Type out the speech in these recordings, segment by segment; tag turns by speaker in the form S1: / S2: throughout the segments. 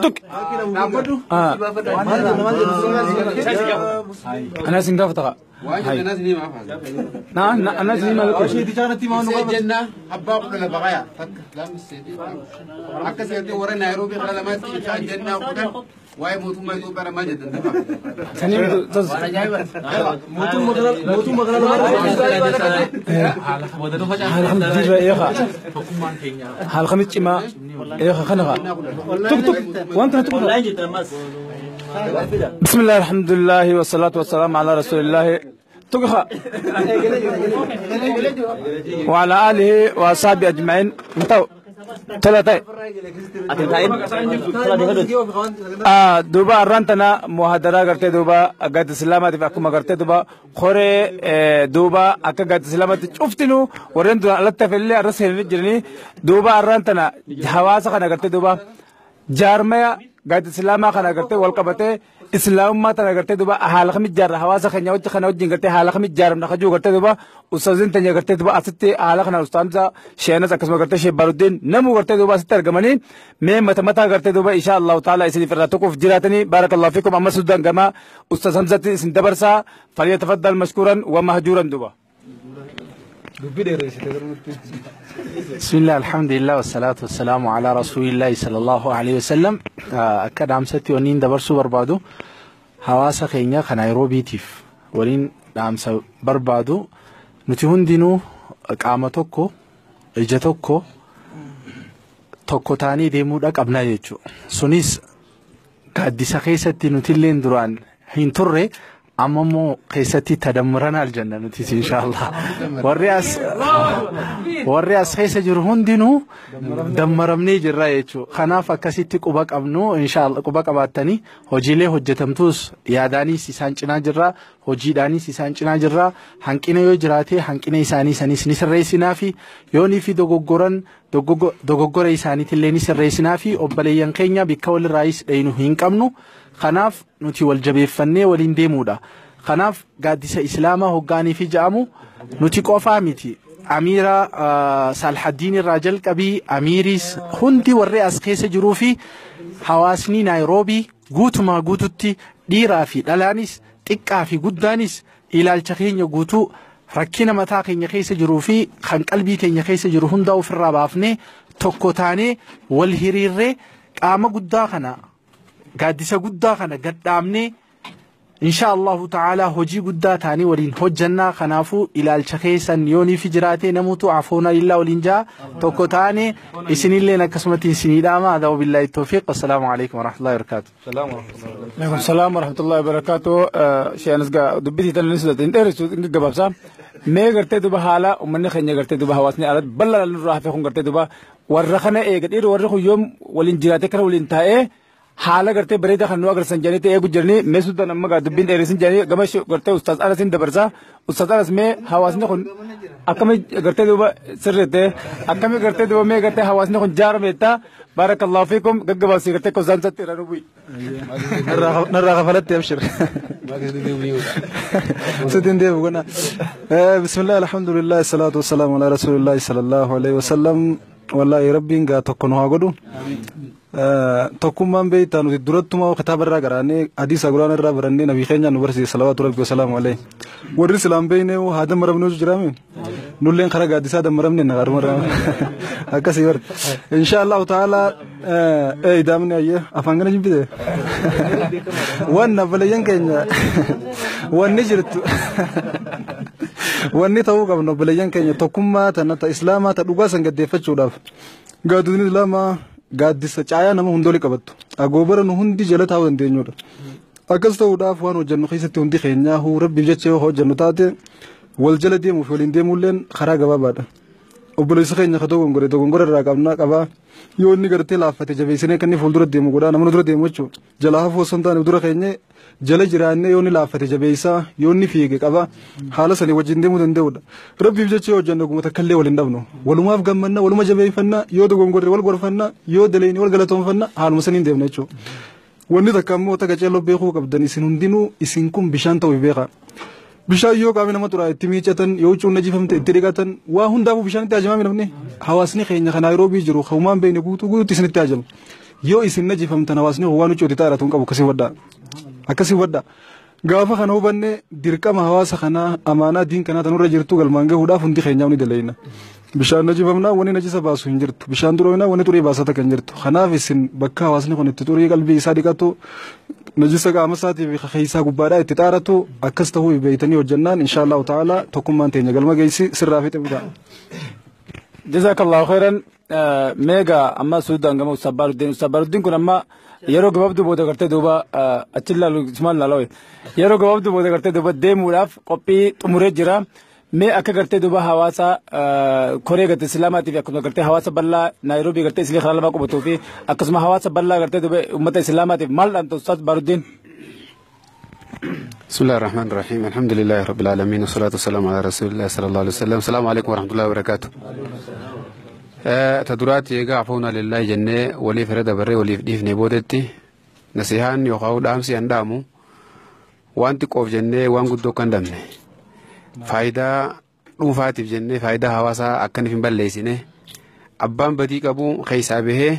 S1: Tuk. أنا سنقاف تقع. نعم أنا سنقاف تقع.
S2: جنة أبا قلنا بغايا أكثر ورا نيروبي قال ما جنة وقدر واي موتو ما يدو برا ما جدا
S1: سنين
S3: موتو مغرب موتو مغرب
S1: هل خمس ما يا خنقة تك تك وانت تك. بسم الله الحمد لله والصلاة والسلام على رسول الله تقخ وعلى آله وأصحابه أجمعين. متو ثلاثة دوبا رانتنا مهادرة کرتے دوبا قد سلامة في أكو کرتے دوبا خوري دوبا أكا قد سلامة شفتنو ورندو على التفلي الرسل جرني دوبا رانتنا حواسة خنا کرتے دوبا جارميا قد سلامة خنا کرتے والقبته اسلام ما تنا کرتے دوبا حال خمی جار حواسة خنیا وجه خنا وجه کرتے حال خمی جار من خجو کرتے دوبا استاذین تنیا کرتے دوبا أستي حال خنا استاذ شيناز أقسم کرتے شيخ بارودين نمو کرتے دوبا ستر جمانی میں متمتا کرتے دوبا إن شاء الله تعالى إسني فراتكم في جراتني بارك الله فيكم. أما سودان جما أستاذ حمزة سندبرسا فليتفضل مشكورا ومهجورا دوبا.
S4: بسم الله الحمد لله والصلاة والسلام على رسول الله صلى الله عليه وسلم. أكد عمستي ونين دبرسو بربادو حواسة خينيا خنايروبي تيف ولين عمس بربادو نتهون دينو قامتوكو إجتوكو توكو تاني ديمو داك أبناء سونيس قد سخيستي نتلين دران حين تري أمامو قيستي تدمرنا الجنة نتيجة إن شاء الله. والرئاس خيس جرهون دينو دمرمني جرايتشو خنافة كسيتي قبك أبنو إن شاء الله قبك أباتني هجيله هجتمتوس ياداني سيسانچنا جرا هجيداني سيسانچنا جرا هنكينه يجراتي هنكينه إساني سنيس نسر رئيسنا في يوني في دوغورن دوغور إساني تلني سر رئيسنا في أبليان كينيا بكول الرئيس لينو هنكمنو خناف نتي والجبي فني ولين ديمودا خناف قادس إسلامه هجاني في جامو نتي قفامتي أميرة صالح الدين الرجل كبي أميريس هندي والرئاس خيس جروفي حواسني نيروبي قوت ما قوتتي ديرا في دلانيس تكا في قدانيس إلى الشخين يقوتو ركينا متاقين يخيس جروفي خان قلبي تين يخيس جروهن داو في الرابافني توكوتاني والهريري قام قداخنا قادسة قداخنا قدامني إن شاء الله تعالى هجي قدا تاني ولين هجنا خنافو إلى الشخيص يوني في جراتي نموت عفونا لله ولينجا توكو تاني إسني لنا كسمتي سني داما هذا وبالله التوفيق والسلام عليكم ورحمة الله وبركاته.
S1: السلام ورحمة الله. السلام ورحمة الله وبركاته. شيء أنسقا دبيتي تنسى تندرس قبابسا ما قرتي دبا حالا ومن خنيا قرتي دبا هواسني أرد بلا نروح في خون قرتي دبا ورخنا إيه قدير ورخو يوم ولين جراتي كره ولين تاء حالا کرتے بريدة خنوا کر سنجانی تے ایک گجرنی میں سودان اما کا دبین ایرسن جانی گمش کرتے استاد ارسن دبرسا استاد ارس میں حواس نے خن اکم کرتے دوبا سر رہتے اکم کرتے دوبا میں کرتے حواس نے خن جار میں تا بارک اللہ فیکم گگباسی کرتے کو زان ستر ربوی
S3: نرى غفلت ابشر ستين دي بقولنا. بسم الله الحمد لله الصلاة والسلام على رسول الله صلى الله عليه وسلم. والله ربي إنك تكونوا هاجدو tokkummaan beektaa nuti durattumaa kitaaba irraa qaraannee hadiisa quraana irraa barannee nabii keenya nu barsiise salawaatu rabbi wasalaamu alayhi. Warri islaam beeknee haa dammaramne jiraame nulleen karaa gaaddisaa dammaramne na qaruma irraa akkasii bar insha Allahu ta'ala idaamni ayyee afaan kana jibbite wanna obboleeyyan keenya wanni jirtu wanni ta'uu qabnu obboleeyyan keenya tokkummaa tana ta islaamaa ta dhugaa san gaddeeffachuudhaaf gaaddisni islaamaa gaaddisa caayaa nama hundooli qabattu agoobara nu hundi jala taa'uu dandeenyudha. Akkas ta'uudhaaf waan hojjennu keessatti hundi keenyaa huu rabbiif jecha yoo hojjennu taate wal jala deemuuf waliin deemuulleen karaa gabaabaadha. Obboleessa keenya ka dogongore dogongora irraa qabnaa qabaa yoo inni gartee laaffate jabeessinee kan inni fuuldura deemu godhaa nama dura deemu jechuudha. Jalaa hafuu osoo hin taane dura keenya jala jiraannee yoo inni laaffate jabeessaa yoo inni fiige qabaa haala sanii wajjin deemuu danda'udha. Rabbiif jecha yoo hojjennu ogummaa takka illee waliin dhabnu walumaaf gammanna waluma jabeeffanna yoo dogongorre wal gorfanna yoo daleeni wal galatoonfanna haaluma saniin deemna jechuudha. Wanni takka immoo takka ceelloo beekuu qabdan isin hundinuu isin kun bishaan ta'uu beekaa. Bishaan yoo qaamni nama xuraa'e itti miiccatan yoo huccuun najifamte itti dhiqatan waa hundaafuu bishaan itti haajamame namni hawaasni keenya kan Naayiroobii jiru haumaan beekne guutuu guutuutti isinitti haajama. Yoo isin najifamtan hawaasni waan huccuuti taa'aatu hin qabu akkasii waddaa. Akkasii waddaa. Gaafa kana hubanne dirqama hawaasa kanaa amaanaa diin kanaa tanurra jirtu galmaan gahuudhaaf hundi keenyaa ni dalaina. Bishaan najifamnaa wanni najisa baasu hin jirtu. Bishaan xuroofnaa wanni xurii baasata kan jirtu. Kanaaf isin bakka hawaasni kun itti xurii qalbii isaa dhiqatu najisa qaama isaatii fi keessaa gubbaadhaa itti xaaratu akkas ta'uu beeytanii hojjannaan inshaallahu ta'ala tokkummaan teenya galma geessi sirraa fixe bitaa.
S1: Jazakallahu khairan. Meega amma Suudaan gama Ustaaz Baaruddin kun amma yeroo gabaabduu booda gartee duuba achi ilaalu isumaan ilaalaa yeroo gabaabduu booda gartee duuba deemuudhaaf qophii xumuree jira. Mee akka gartee duuba hawaasa koree gartee Islaamaatii fi akkasuma gartee hawaasa bal'aa Naayiroobii gartee islii karaa lamaa qubatuu fi akkasuma hawaasa bal'aa gartee duuba uummata Islaamaatiif maal dhaamta, Ustaaz Baaruddin?
S2: بسم الله الرحمن الرحيم، الحمد لله رب العالمين، والصلاة والسلام على رسول الله صلى الله عليه وسلم. السلام عليكم ورحمة الله وبركاته. Ta duraatti egaa afuuna lillahi jennee waliif irra dabarree waliif dhiifnee boodetti, nasihaan yookaan dhaamsi an dhaamu waan xiqqoof jennee waan guddoo kan dhabne, faayidaa dhuunfaatiif jennee faayidaa hawaasaa akkaniif hin balleessine. Abbaan badii qabu keessaa bahee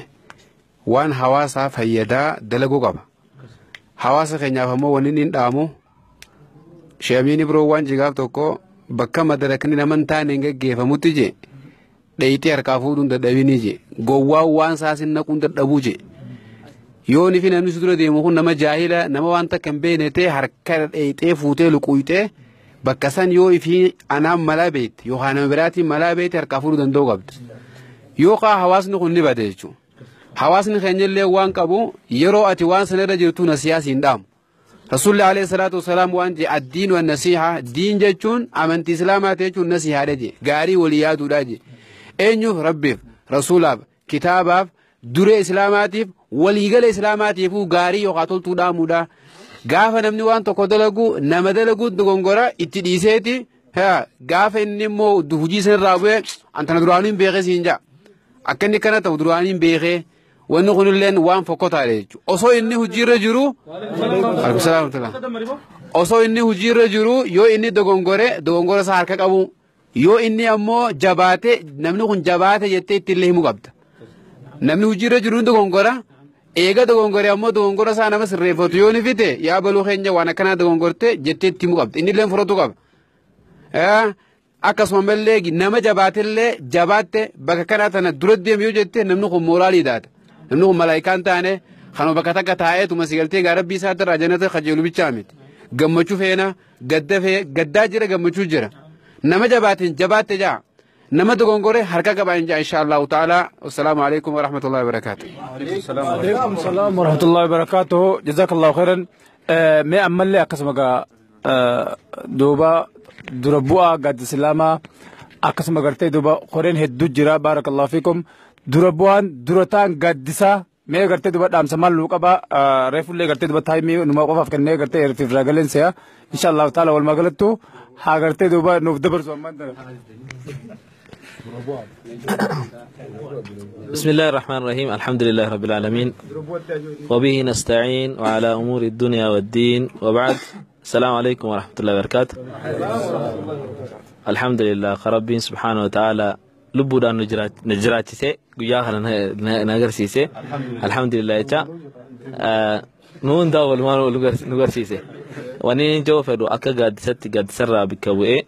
S2: waan hawaasaa fayyadaa dalaguu qaba. Hawaasa keenyaaf ammoo wanni inni hin dhaamu, sheemiin biroo waan jigaaf tokko bakka madarakni nama hin taane hin gaggeeffamutti je dheeyitee harkaa fuudhuun dadhabinii je gowwaan waan saasin naquun dadhabuu je. Yoo nifi namni si dura deemu kun nama jaahila, nama waan takka hin beekne ta'e, harka dheeyitee fuutee luquuytee bakka san yoo ifii anaan malaa beekte yookaan nama biraatiin malaa beekte harkaa fuudhuu danda'uu qabda. Yookaan hawaasni kun ni bade jechuudha. Hawaasni keenya illee waan qabu yeroo ati waan sana irra jirtu nasiyaa siin dhaamu. Rasuulli alayhi salaatu wasalaam waan je, "Addiin wan nasiha." Diin jechuun amantii Islaamaati jechuun nasihaadha je, gaarii walii yaaduudha je. Eenyuuf? Rabbiif, rasuulaaf, kitaabaaf, duree Islaamaatiif, waliigala Islaamaatiifuu gaarii yookaan toltuu dhaamuudha. Gaafa namni waan tokko dalagu, nama dalaguun dogongora itti dhiiseeti, gaafa inni immoo hojii sanarraa bu'ee antana duraanii hin beekee siin jaa. Akka inni kana ta'u duraanii hin beekee, wanni kunilleen waan fokkotaadha jechuudha. Osoo inni hojiirra jiru, osoo inni hojiirra jiru yoo inni dogongore, dogongora isaa harka qabu, yoo inni ammoo jabaate, namni kun jabaate jettee itti illee himuu qabda. Namni hojiirra jiru ni dogongora. Eega dogongore ammoo dogongora isaa nama sirreeffatu yoo ni fite, yaa baluu keenya waan akkanaa dogongorte jettee itti himuu qabda. Inni illee fudhatu qaba. Akkasuma mallee nama jabaatellee jabaatte bakka kanaa tana dura deemu yoo jette, namni kun mooraalii daata. Namni kun malaayikaan taane kanuma bakka takka taa'eetuma si galtee gaa rabbii isaa irraa jannata kajeelu bichaa miti. Gammachuu feena, gadda fee, gaddaa jira, gammachuu jira. Nama jabaateen jabaatte jaa. Nama dogongore harka qabaa hin jaa insha Allahu ta'ala. Wassalaamu alaikum wa rahmatullahi wa barakaatuh.
S1: Alaikum salaam wa rahmatullahi wa barakaatuh. Jazakallahu khairan. Mee ammallee akkasuma gaa duuba dura bu'aa gaaddisa Islaamaa akkasuma gartee duuba koreen hedduu jira, baarakallahu fiikum. Dura bu'aan dura ta'an gaaddisaa mee gartee duuba dhaamsa maal nuu qaba? Reefullee gartee duuba taayimii numa qofaaf kennee gartee irraa galeen se'a. Insha Allahu ta'ala walumaa galattu haa gartee duuba nuuf dabarsu ammaan tana.
S5: بسم الله الرحمن الرحيم، الحمد لله رب العالمين، وبه نستعين وعلى أمور الدنيا والدين، وبعد، السلام عليكم ورحمة الله وبركاته. الحمد لله ربي سبحانه وتعالى lubbuudhaan nu jiraachise, guyyaa kana na agarsiise, alhamdulillah jecha nu hundaa walumaan nu garsiise. Wanni inni jiru fedhu akka gaaddisatti gaaddisarraa bikka bu'ee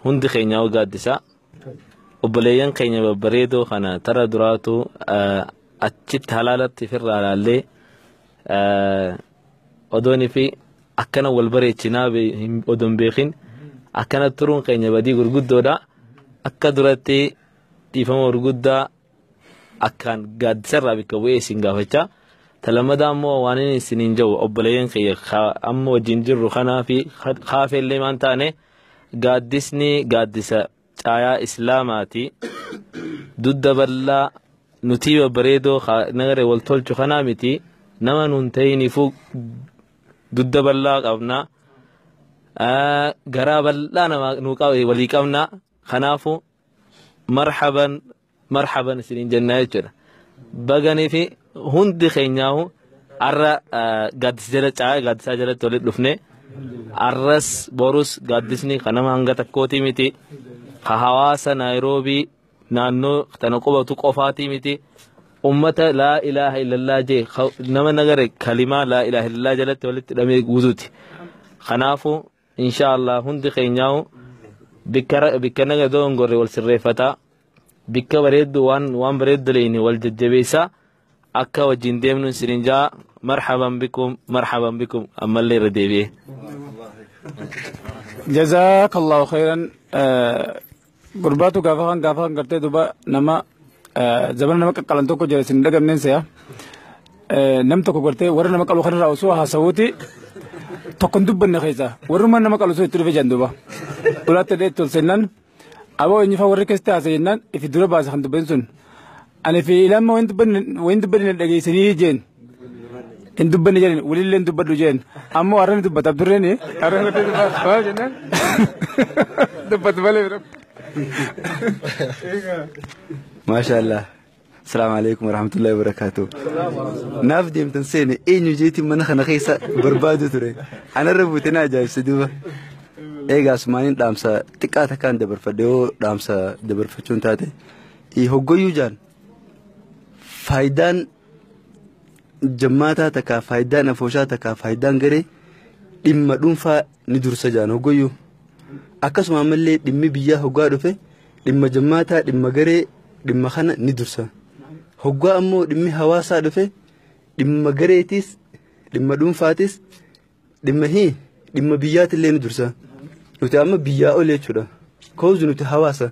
S5: hundi keenyaa gaaddisa obboleeyyan keenya babbareedoo kana tara duraatu achitti halaalatti ofirraa laallee odoonii fi akkana wal bareechinaa odoon beekin akkana turuun keenya badii gurguddoodha. Akka duratti dhiifama gurguddaa akkaan gaaddisarraa bikka bu'ee isin gaafachaa. Talammadaa immoo waan inni isiniin jiru, obboleeyyan kiyya amma wajjin jirru kanaa fi kaafeellee maan taane, gaaddisni gaaddisa caayaa Islaamaati. Dudda bal'aa nutii babbareedoo nagare wal tolchu kanaa miti, nama nun ta'iniifuu dudda bal'aa qabna. Garaa bal'aa nama walii qabna. Kanaafu marhaban marhaban isiniin jennaa jechuudha. Baganii fi hundi keenyaahu arra gaaddisa jala caayaa gaaddisaa jalatti walitti dhufne. Arras borus gaaddisni kan nama hanga takkootii miti. Ka hawaasa Naayiroobii naannoo tana qubatu qofaatii miti. Ummata laa ilaaha illallah jee nama nagare kalimaa laa ilaaha illallah jalatti walitti hidhamee guutuuti. Kanaafuu insha Allah hundi keenyaa'u bikka naga dogongorre wal sirreeffataa, bikka bareeddu waan bareeddu leeyni wal jajjabeessaa akka wajjin deemnu isinin jaa. Marhaban bikum, marhaban bikum, ammallee irra deebi'ee.
S1: Jazakallahu khairan. Gurbaatu gaafa kan gartee duuba nama zabana nama qaqqalan tokko jira isin dhagamneen se'a. Nam tokko gartee warra nama qalu kanarraa osoo haasawuuti tokko hin dubbanne keessa warrummaan nama qalu osoo itti dhufe jedhan duuba. Ulaatti illee itti ol seennan aboo eenyufaa warri keessatti haasa jennaan ifi dura baasa kan dubban sun. Ani fi ilama wayin dubbanne dhageessanii jeen. Hin dubbanne jedhan, walillee hin dubbadhu jeen. Ammoo har'a ni dubbata Abdurreen, har'a gartee dubbata waa jennaan dubbatu malee bira.
S6: Maashaallah. Asalaamu alaikum warahmatullahi wabarakatuh. Naaf deemtan seene eenyu jeetiin mana kana keessa barbaadu ture. Anarra buute na ajaa'ibse duuba. Egaa asumaaniin dhaamsa xiqqaa takkaan dabarfadhe yoo dhaamsa dabarfachuun taate. Hoggoyyuu jaan faayidaan jammaataa takkaa, faayidaan afooshaa takkaa, faayidaan garee dhimma dhuunfaa ni dursa jaan hoggoyyuu. Akkasuma ammallee dhimmi biyyaa hoggaa dhufe dhimma jammaataa, dhimma garee, dhimma kana ni dursa. Hoggaa ammoo dhimmi hawaasaa dhufe dhimma gareetis, dhimma dhuunfaatis, dhimma biyyaatillee ni dursa. Nuti amma biyyaa ol jechuudha. Koozu nuti hawaasa.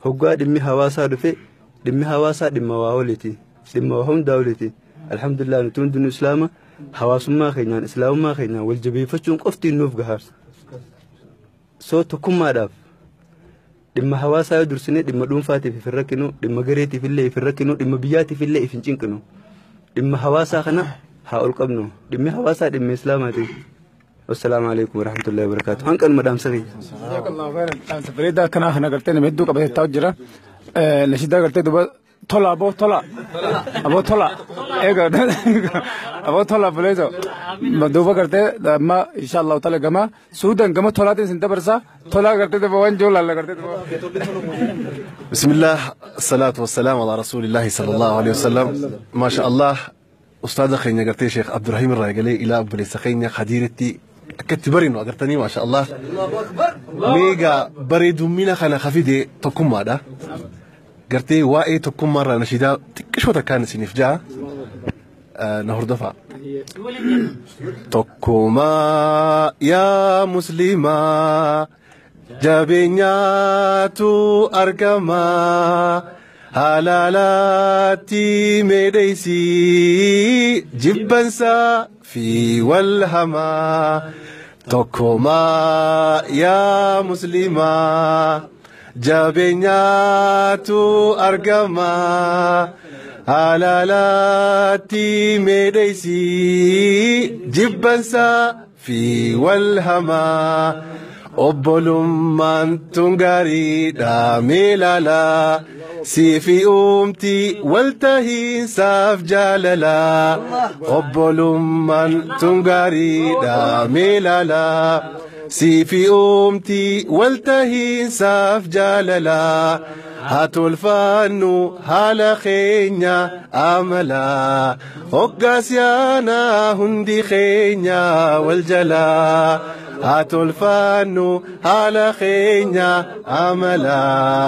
S6: Hoggaa dhimmi hawaasaa dhufe dhimmi hawaasaa dhimma waa oliiti. Dhimma waa hundaa oliiti. Alhamdulillah, nuti hundinuu islaama, hawaasummaa keenyaan, islaamummaa keenyaan wal jabeeffachuun qofti nuuf gaha. Soo tokkummaadhaaf dhimma hawaasaa yoo dursine dhimma dhuunfaatiif if hin rakkinu, dhimma gareetiif illee if hin rakkinu, dhimma biyyaatiif illee if hin cinqinu. Dhimma hawaasaa kana haa ol qabnu. Dhimmi hawaasaa dhimma islaamaati. Wassalaamu alaikum warahmatullahi wabarakatuh. Hanqanuma dhaamsa kiyya.
S1: Jazakallahu khairan. Dhaamsa bareedaa akkanaa kana gartee nama hedduu qabatee taa'u jira. Nashidaa gartee duuba tola aboo tola. Aboo tola. Eega aboo tola buleeso. Duuba gartee amma insha Allah taala gama Suudan gama tolaatiin isin dabarsa. Tolaa gartee duuba waan jiru laalla gartee duuba.
S7: بسم الله، الصلاة والسلام على رسول الله صلى الله عليه وسلم. ما شاء الله، أستاذ خينا قرتي شيخ عبد الرحيم الراجلي إلى أبو خينا خديرتي كتبرين وقرتني، ما شاء الله ميغا بريد منا خنا خفيدي تكون ماذا قرتي واي تكون مرة نشيدا تكشوتا كان سنفجا نهر دفع tokkummaa yaa muslimaa, jabeenyaatu argama, halaalaatti meedheysi jibbansaa fi walhamaa. Tokkummaa yaa muslimaa, jabeenyaatu argama, halaalaatti meedheysi jibbansaa fi walhamaa. Obbolummaan tun gaariidha meelaalaa siifi uumti waltahiinsaaf jaalala. Obbolummaan tun gaariidha meelaalaa siifi uumti waltahiinsaaf jaalala. Haa tolfannu haala keenya amalaa, hoggaas yaanaa hundi keenya wal jalaa. Haa tolfannu haala keenya amalaa,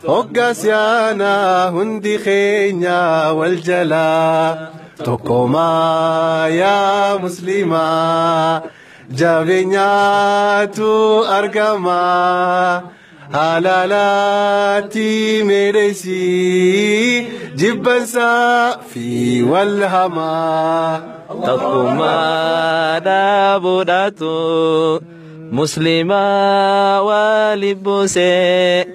S7: hoggaas yaanaa hundi keenya wal jalaa. Tokkummaa yaa muslimaa, jabeenyaatu argama, halaalaatti meedheysi jibbansaa fi walhamaa.
S5: Tokkummaa dhaabuudhaatu muslimaa waliin buusee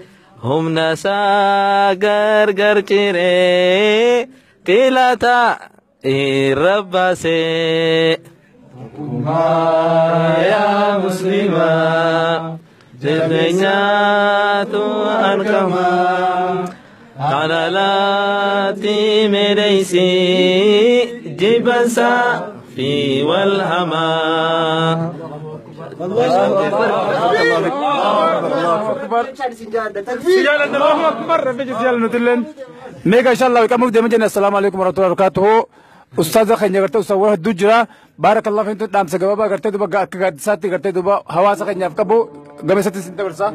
S5: humna isaa gargar ciree xilata irra baasee. Tokkummaa yaa muslimaa, jabeenyaatu argama, halaalaatti meedheysi jibbansaa fi walhamaa.
S1: Allahu akbar rabbi jaalladhu nutilleen meega inshallah qamuuf deema jenna. Assalaamu alaikum warahmatullahi wabarakatuh. Ustaaza keenya gartee ustaawwan hedduu jira. Baarakallahu fiikum. Dhaamsa gabaabaa gartee duba akka gaaddisaatti gartee duba hawaasa keenyaaf qabu gama isatti sin dabarsa.